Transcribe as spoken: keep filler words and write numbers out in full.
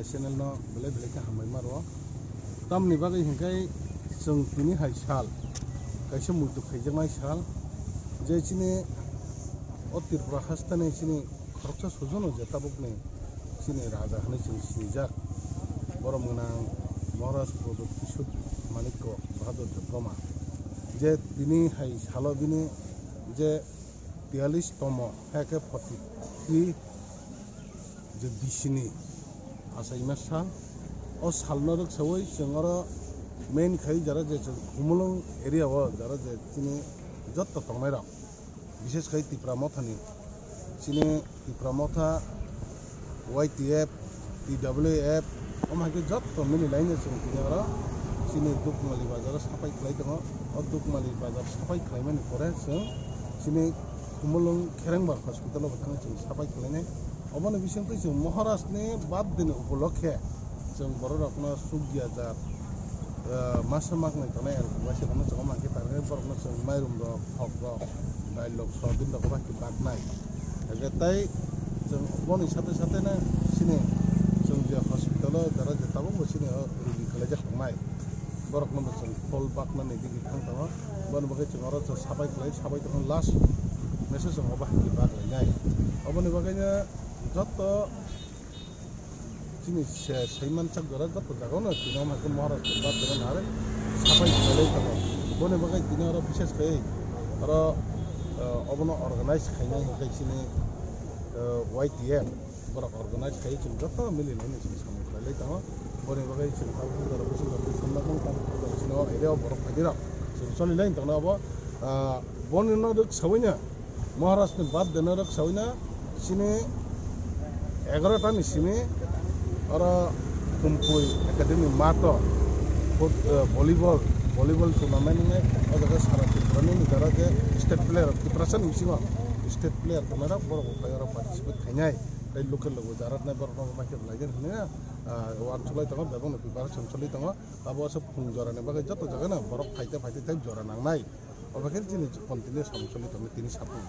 Channel no belai belai khe hambai ma rwo. Tamni bagwi hinkhe chwng tini hai sal, kaisa muitu khaijaknai sal, je chini o Tripura hasteni chini khoroksa sujono je tabukni chini raja hwnwi chwng sinijak, borom gwnang Maharaj Pradyut Kishore Manikya Bahadur Debbarma, je tini hai salo bini je tiyalish tomo, hake forty three je bisini achaima sal. O salno rwksawi chwng oro main khai jara je chwng Khumulwng area o jara je chini jotto tongnai rok, bishesh khai Tipra Mothani, chini Tipra Motha, Y T F, T W F, omo hai khe jotto mili laino chwng tini oro chini Dukmali bazar o sapai khlai tongo. O Dukmali bazar sapai khlaimani pore chwng chini Khumulwng Kherengbar hospital o bo thangwi chwng sapai khlainai. Oboni bisingtwi chwng Maharaj ni birthday ni upolokhe chwng borok rokno chukya jat, eh, masa maknai tongnai, ang waisa rokno chwng omo hai khe target borokno chwng mairum rok, thok rok, dail rok, soyabin rok obo hai khe baknai. Hake tai chwng boni sate sate no chini chwng je hospital o jara je tabuk bo chini o rugi khlaijak tongnai, borok no bo chwng phol baknani digi thang tongo. Boni bagwi chwng oro chwng sabai khlai, sabai tongkha last message chwng obo hai khe bak lainai. Oboni bagwi no jotto chini se-, saimanchak jora jotto jagao no tini omo hai khe Maharaj ni birthday no narwi sapai khlai tongo. Boni bagwi tini oro bishesh khai oro, eh, obono organize khainai hinkhe chini, eh, Y T F borok organize khai chwng jotto mili laino chwng samung khlai lai tongo. Boni bagwi chwng tabuk jora bwswk jora twi samna tongo, tabuk jora chini o area o borok phaidi rok chwng choli lai tongno obo, ah, boni no rwk sawino Maharaj ni birthday no rwk sawino chini egarota ni simi oro Kumpui Academy mato foot-, eh, volleyball, volleyball tournament wngnai. O jaga sara Tripura ni jara je state player, Tiprasa ni bisingo state player tongnai rok borok bo phai oro participate khainai. Tei local rok bo jara nai borok no ma khe belai khe hwnwi, ah, uansuk lai tongo, bebak no preparation choli tongo. Abo aswk phung jora ni bagwi joto jaga no borok phaite phaite tei jora nangnai. Obo khe chini continue samung choli tongo tini satung.